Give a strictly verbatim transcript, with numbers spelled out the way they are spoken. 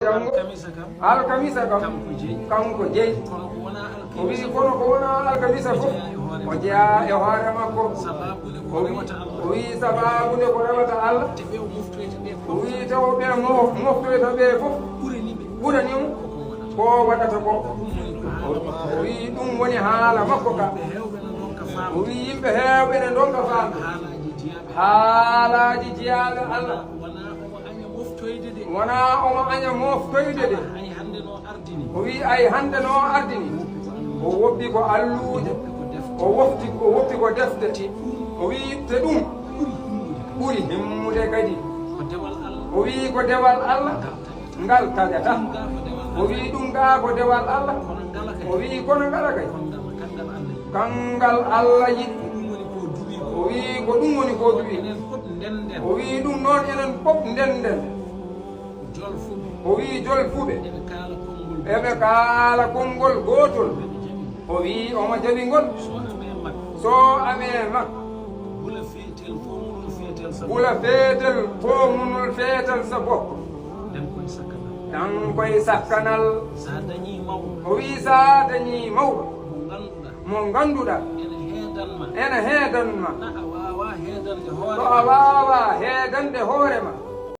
Janngo. Alkamisa kam. Alkamisa kam. Kanko jeyi. Kanko jeyi. Kono ko wona alkamisa. O wi kono ko wona alkamisa fof. O jeyaa e hoore makko. O wi, o wi sababu nde ko rewata Allah. O wi taw ɓe mo-, moftoyta ɓe fof. Ɓurani mo. Ko waɗata ko. O wi ɗum woni haala makko ka. O wi yimɓe heewɓe ne ndonka faam. Haalaaji jiyaaɓe Allah. Wona omo aña moftoyde de. O wi ay hannde no ardini. O woppi ko alluuje. O wofti, o woppi ko defte. O wi te ɗum ɓuri himmude kadi. O wi ko dewal Allah. Ngal tagata. O wi ɗum ga ko dewal Allah. O wi kono ngala kay. Kanngal Allah yiɗi. O wi ko ɗum woni ko duwi. O wi ɗum noon enen fof ndenden. O wi jolfuɓe. Eɓe kaala konngol gootol. O wi omo jaɓi ngol. So amee mak. Gula feetel ko munul feetel sa bokk. Ɗan koye sakkanal. O wi sa dañi mawɗo. Mo ngannduɗa. Ene heedan ma. Ko a waawa heedande hoore ma.